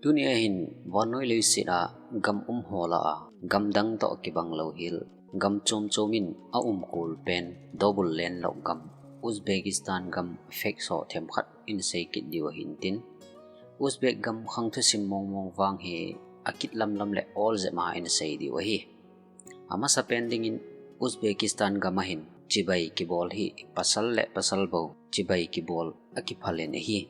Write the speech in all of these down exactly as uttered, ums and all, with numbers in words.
Tuni ahin vannoi leiset a gam um ho lah a, gam dang toh kibang lou hel, gam chom chom in a umkol pen, double landlock gam, Uzbekistan gam facts ho themkhat in sei kit diu ahin tin. Uzbek gam khang thusim mong mong vang hi akit lam lam le ol jep ma in sei diu ahi. Amasa pen dingin Uzbekistan gam ahin chibai kibol hi pasal le pasal bou chibai kibol akiphal in ahi.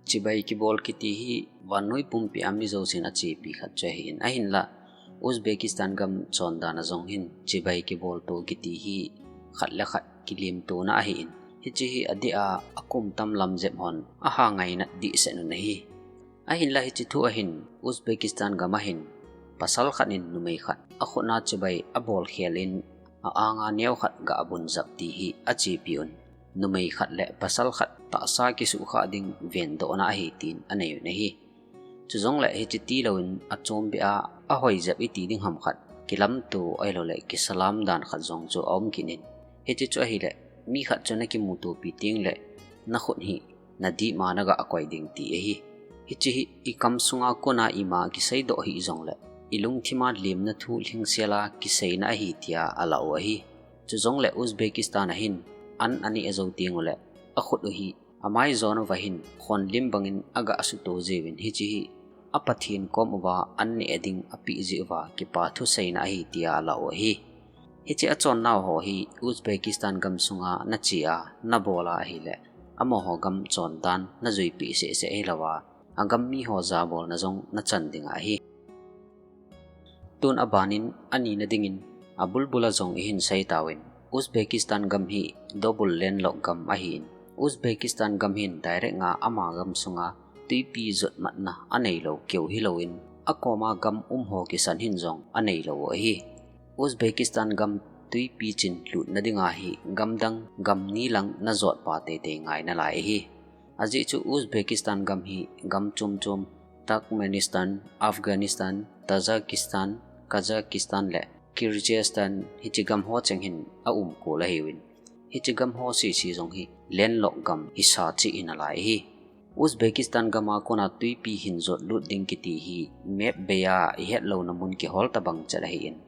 Chibai kibol kiti hi vannoi pumpi a mi jousen achepi khat chu ahin, ahinlah Uzbekistan gam chondan a jong hin chibai kibol to kiti hi khat le khat kilemtona ahin, hiche hi adeh a akum tam lam jep hon aha ngainat dehset un ahi. Ahinlah hiche thu ahin Uzbekistan gam ahin pasal khat in numei khat akhut na chibai abol khel in a-anga neo khat ga abun jap ti hi achepi un. Numei khat le pasal khat tahsa kisuhkhah ding vendohna ahi tin anei un ahi. Chujongle hiche tilou in achom beh a ahoi jep iti ding ham khat kilamto ahilou le kisalam dan khat jong chu aum kit in. Hiche chu ahile mi khat chu nakimutopi teng le nakhut hi nadih ma naga koi ding ti ahi. Hiche hi ikam sunga kona ima kiseidoh hih jongle ilungthim a lemna thu lhingsel a kiseina ahi tia alah u ahi. Chujongle Uzbekistan ahin an aneh jou teng ule akhut u hi amai jon uva hin khonlim bangin aga suto jiuvin, hiche hi a Pathen kom uva an neh ding apeh jeh uva kipa thuseina ahi tia alah u ahi. Hiche achonnau ho hi Uzbekistan gam sunga nache a nabol a ahile amaho gam chondan najuipeh seh seh hilou a, agam mi ho jabolna jong nachan ding ahi. Tun abanin anina dingin abulbul a jong ihin sei tauvin, Uzbekistan gam hi double landlock gam ahin, Uzbekistan gam hin direct nga ama gam sunga twipi jotmatna aneilou keu hilouvin, akoma gam um ho kisan hin jong aneilou u ahi. Uzbekistan gam twipi chin lutna dinga hi gam dang gam ni lang najot pa teitei ngai nalai ahi. Ajeh chu Uzbekistan gam hi gam chom chom, Turkmenistan, Afghanistan, Tajikistan, Kazakhstan le Kyrgyzstan hiche gam ho cheng hin aumkol ahiuvin, hiche gam ho sese jong hi landlock gam hisa cheh hi nalai ahi. Uzbekistan gam a kona twipi hin jot lut ding kiti hi map bei a ihet louna mun kihol tabang chet ahin,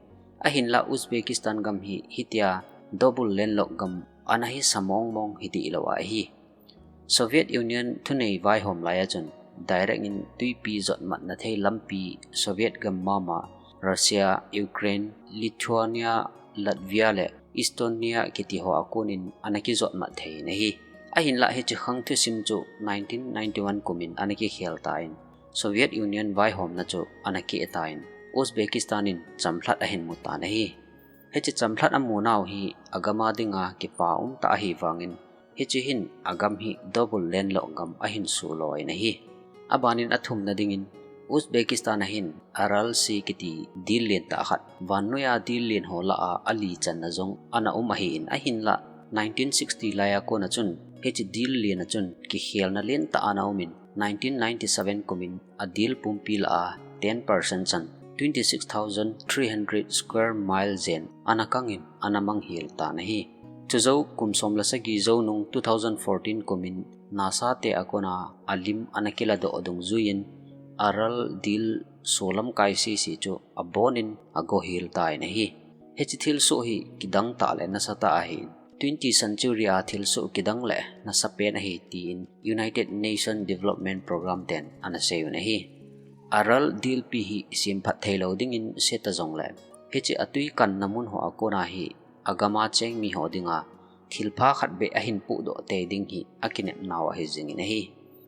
ahinlah Uzbekistan gam hi hitia double landlock gam ana hisa mong mong hi dihlou ahi. Soviet Union thunei vaihom lai a chun direct in twipi jotmatna thei lampi Soviet gam mama, Russia, Ukraine, Lithuania, Latvia le Estonia kiti ho a konin ana kijotmat thei in ahi. Ahinlah hiche khang thusim chu nineteen ninety-one kumin ana kikhel tan, Soviet Union vaihomna chu ana keh tan, Uzbekistan in chamlhat ahin mu tan ahi. Hiche chamlhat amunau hi agam a dinga kipa umtah ahivangin, hiche hin agam hi double landlock gam ahin suhlo in ahi. Abanin athumna dingin, Uzbekistan ahin Aral Sea kiti dil lentah khat, vannoiya dil len ho lah a ali channa jong ana um ahin, ahinlah nineteen sixty lai a kona chun hiche dil len a chun kikhelna lentah ana umin, nineteen ninety-seven kumin adil pumpi lah a ten percent chan, twenty-six thousand three hundred square mile jen ana kangin ana manghel tan ahi. Chujou kum som le sagi jou nung two thousand fourteen kumin NASA te a kona alim ana kiladoh dungjuiyin Aral dil solam kai sese chu abonin agohel tan ahi. Hiche thilsoh hi kidang tah le nasatah ahin, twenty century a thilsoh kidang le nasapen ahi tin United Nation Development Program ten ana sei un ahi. Aral dilpi hi semphat theilou dingin seta jongle, hiche atwi kanna mun ho a kona hi agam a cheng mi ho dinga thilpha khat beh ahin puhdoh tei ding hi akinepnau ahi jingin ahi.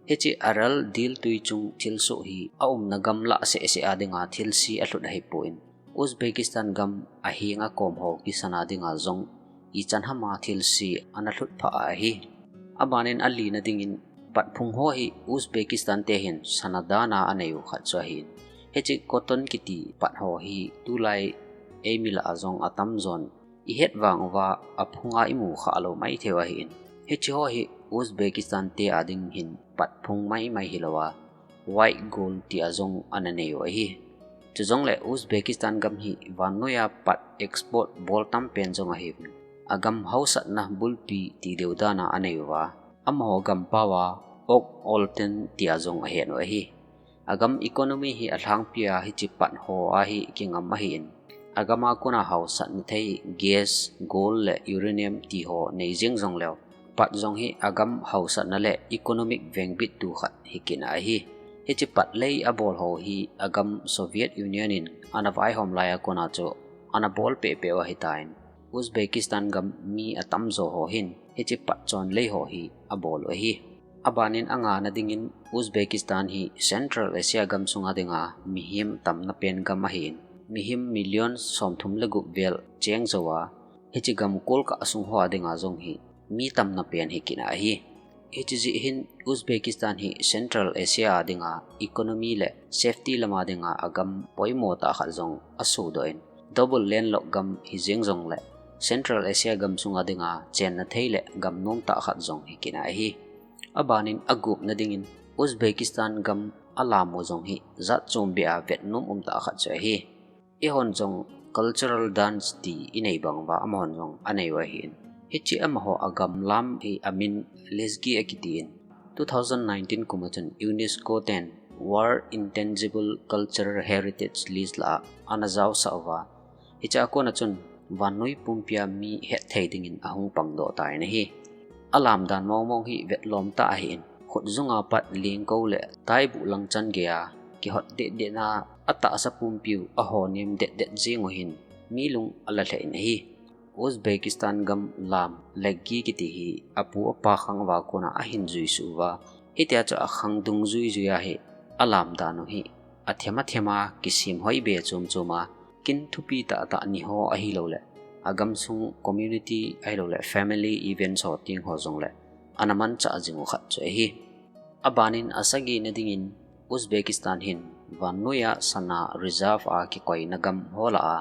Hiche Aral dil twi chung thilsoh hi aumna gam lah seh seh a dinga thilse alhut ahipon, Uzbekistan gam ahenga kom ho kisana dinga jong ichan hama thilse ana lhut phah ahi. Abanin alina dingin, patphung ho hi Uzbekistan te hin sana dana anei u khat chu ahin, hiche cotton kiti pat ho hi tulai eimi lah a jong atamjon ihet vang uva aphunga imu khalou maithei u ahin, hiche ho hi Uzbekistan te a ding hin patphung maimai hilouva, white gold tia jong ana nei u ahi. Chujongle Uzbekistan gam hi vannoiya pat export bol tampen jong ahiuvin, agam hausatna bulpi ti deu dana anei uva, amaho gam paova oak altın tia jong ahet u ahi. Agam economy hi alhangpia hiche pat ho a hi kingam ahin, agam a kona hausatna thei gas, gold le uranium ti ho nei jeng jongleu, pat jong hi agam hausatna le economic vengbittu khat hi kit ahi. Hiche pat lei abol ho hi agam Soviet Union in ana vaihom lai a kona chu ana bol pehpeh u ahitan, Uzbekistan gam mi atamjo ho hin hiche pat chon lei ho hi abol u ahi. Abanin angana dingin Uzbekistan hi Central Asia gam sunga dinga mihem tamna pen gam ahin, mihem million somthum le gup vel cheng jou a, hiche gam kolkah sung ho a dinga jong hi mi tamna pen hi kit ahi. Hiche jeh hin Uzbekistan hi Central Asia a dinga economy le safety lama dinga agam poimo tah khat jong asodoh in, double landlock gam hi jeng jongle Central Asia gam sunga dinga chenna thei le gam nom tah khat jong hi kit ahi. Abanin agupna dingin Uzbekistan gam alam u jong hi jat chom beh a vetnom um tah khat chu ahi. Eihon jong cultural dance ti inei bang uva amahon jong anei u ahin, hiche amaho agam lam hi amin Lezgi akitin, two thousand nineteen kum a chun UNESCO ten World Intangible Cultural Heritage List lah a ana jaosah uva, hiche a kona chun vannoi pumpia mi hetthei dingin ahung pangdoh tan ahi. Alam dan mongmong hi vetlom tah ahin, khutjunga pat lengkou le taibuh langchan geiya kihot dehdehna, atahsa pumpiu ahonem dehdet jeng u hin mi lung ala lheh in ahi. Uzbekistan gam lam Lezgi kiti hi apu apa khang uva kona ahin juisuh uva, hitia chu akhang dungjuijui a hi alam dan u hi athem athem a kisem hoi be chomchom a, kin thupi tahtah ni ho ahilouleh agamsung community ahilouleh family events ho teng ho jongle ana manchah jing u khat chu ahi. Abanin asagina dingin Uzbekistan hin vannoiya sana reserve a kikoina gam ho lah a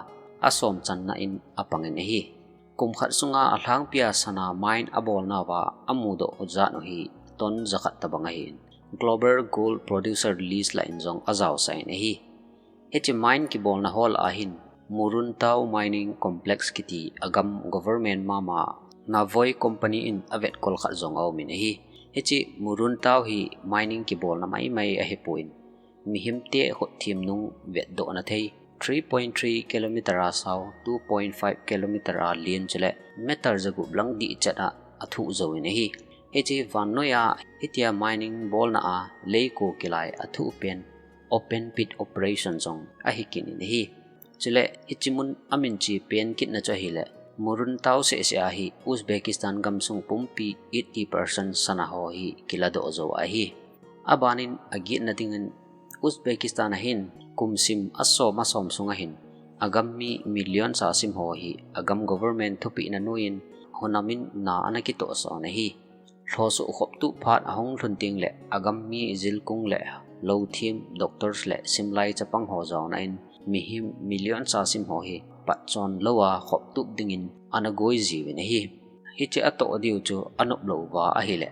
asom channa in apangin ahi. Kum khat sunga alhangpia sana mine abolna uva amudoh jat u hi ton jakhat tobang ahin, Global Gold Producer List lah in jong ajaosah in ahi. Hiche mine kibolna ho lah a hin Muruntau Mining Complex kiti agam government mama Navoi Company in avetkol khat jong aumin ahi. Hiche Muruntau hi mining kibolna maimai ahipon, mihemte khut themnung vetdohna thei three point three kilometer a sao, two point five kilometer a len chule meter jagup lang dihchet a athuh jouvin ahi. Hiche vannoiya hitia mining bolna a leiko kilai athuh pen open pit operation jong ahi kit in ahi. Chule hiche mun amin che pen kitna chu ahile, Muruntau sehseh a hi Uzbekistan gamsung pumpi eighty percent sana ho hi kiladoh jou ahi. Abanin agetna dingin Uzbekistan a hin kum sim asom asom sunga hin agam mi million sa sim ho hi agam government thupehna noiyin hunamin na ana kitohsah un ahi. Lhosoh khoptup phat ahung lhun tengle agam mi jilkung le louthem, doctors le simlai chapang ho jaona in mihem million sa sim ho hi patchon louva khoptup dingin ana goi jiuvin ahi. Hiche atoh diu chu anop lou uva ahile,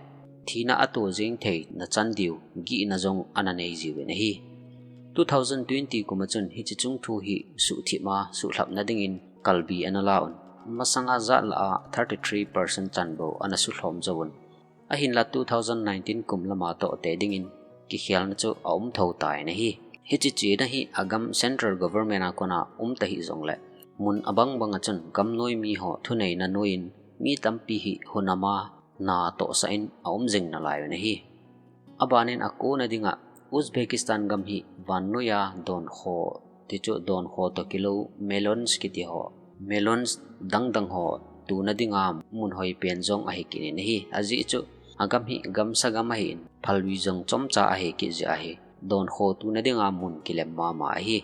thina ato jeng theina chan diu gihna jong ana nei jiuvin ahi. Two thousand twenty kum a chun hiche chungthu hi suhthip a suhlhapna dingin kalbi ana la un, masanga jat lah a thirty three percent chan bou ana suhlhom jouvun. Ahinla two thousand nineteen kum lama toh te dingin kikhelna chu aum thou tan ahi. Hiche chena hi agam central government a kona um tahih jongle, mun abang banga chun gamnoi mi ho thuneina noiyin mi tampi hi hunama na tohsah in aum jing nalaiyun ahi. Abanin akona dinga Uzbekistan gam hi vannoiya donkho, tichu donkho toh kilou melons kiti ho, melons dangdang ho tuna dinga mun hoipen jong ahi kit in ahi. Ajeh chu agam hi gamsa gam ahin, phalbi jong chomcha ahi kit jeh ahi, donkho tuna dinga mun kilem mama ahi.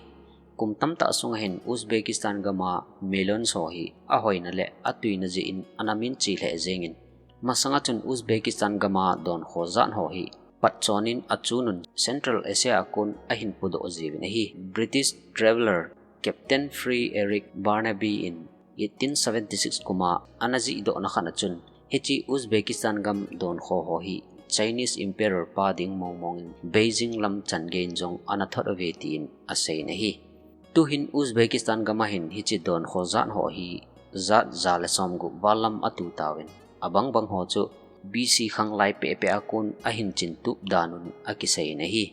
Kum tamtah sunga hin Uzbekistan gama melons ho hi ahoina le atuina jeh in ana minche lheh jengin, masanga chun Uzbekistan gama donkho jat ho hi patchonin achunun Central Asia a kon ahin pudoh jiuvin ahi. British traveller Captain Frederick Barnaby in eighteen seventy six kuma ana jihdohna khat a chun, hiche Uzbekistan gam donkho ho hi Chinese Emperor pa ding mongmongin Beijing lam changeiyin jong ana thot uve tin aseiyin ahi. Tuhin Uzbekistan gama hin hiche donkho jat ho hi jat ja le somgup val lam atu tauvin, abang bang ho chu B C khanglai pehpeh a kon ahin chintup danun akiseiyin ahi.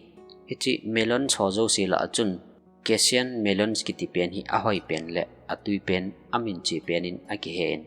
Hiche melon ho jouse lah a chun Kasian melons kiti pen hi ahoi pen le atui pen, amin che pen in akihen.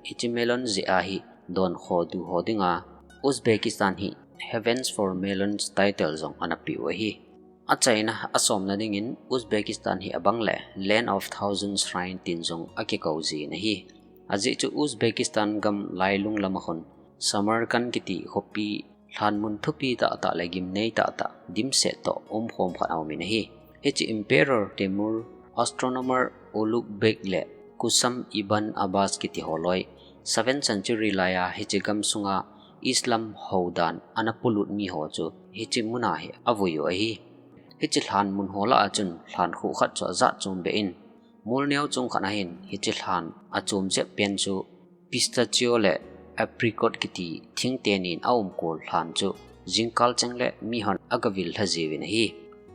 Hiche melon jeh a hi donkho duho dinga Uzbekistan hi Heavens for Melons title jong ana peh u ahi. Achaina, asomna dingin Uzbekistan hi abang le Land of Thousand Shrine tin jong akikou jin ahi. Ajeh chu Uzbekistan gam lailung lama khun Samarkand kiti khopi lhanmun thupi tahtah le gimnei tahtah dimset toh umkhom khat aumin ahi. Hiche Emperor Timur, astronomer Ulugh Beg le Qusam ibn Abbas kiti ho loi seventh century laiya hiche gamsunga Islam houdan ana polut miho chu hiche muna hi avui u ahi. Hiche lhanmun ho lah a chun lhankhuh khat chu ajat chom beh in, mol neo chung khat ahin, hiche lhan achom jep pen chu pistachio le apricot kiti thingte nin aumkol lhan chu jingkal cheng le mihon agavil lha jiuvin ahi.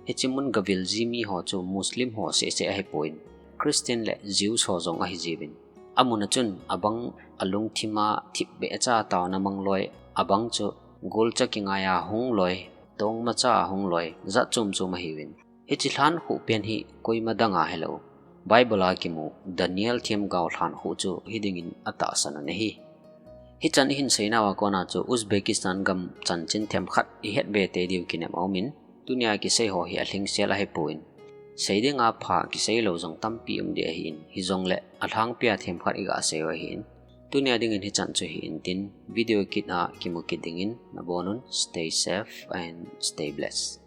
Hiche mun gavil ji miho chu Muslim ho seh seh ahipon, Christian le Jews ho jong ahi jiuvin, amuna chun abang alungthima thipbeh cha taona mang loi, abang chu golcha kingaiya hung loi, tongmacha a hung loi, jat chom chom ahiuvin. Hiche lhankhuh pen hi koima danga hilou, Bible a kimu Daniel themgao lhankhuh chu hidingin atahsan u ahi. Hichan ihin seinauva kona chu Uzbekistan gam chanchin themkhat ihet be tei diu kinem aumin, tunia kisei ho hi alhingsel ahipon, sei dinga pha kisei lou jong tampi um ding ahin, hijongle alhangpia themkhat iga sei u ahin. Tunia dingin hichan chu hi intin, video kit a kimu kit dingin nabonun stay safe and stay blessed.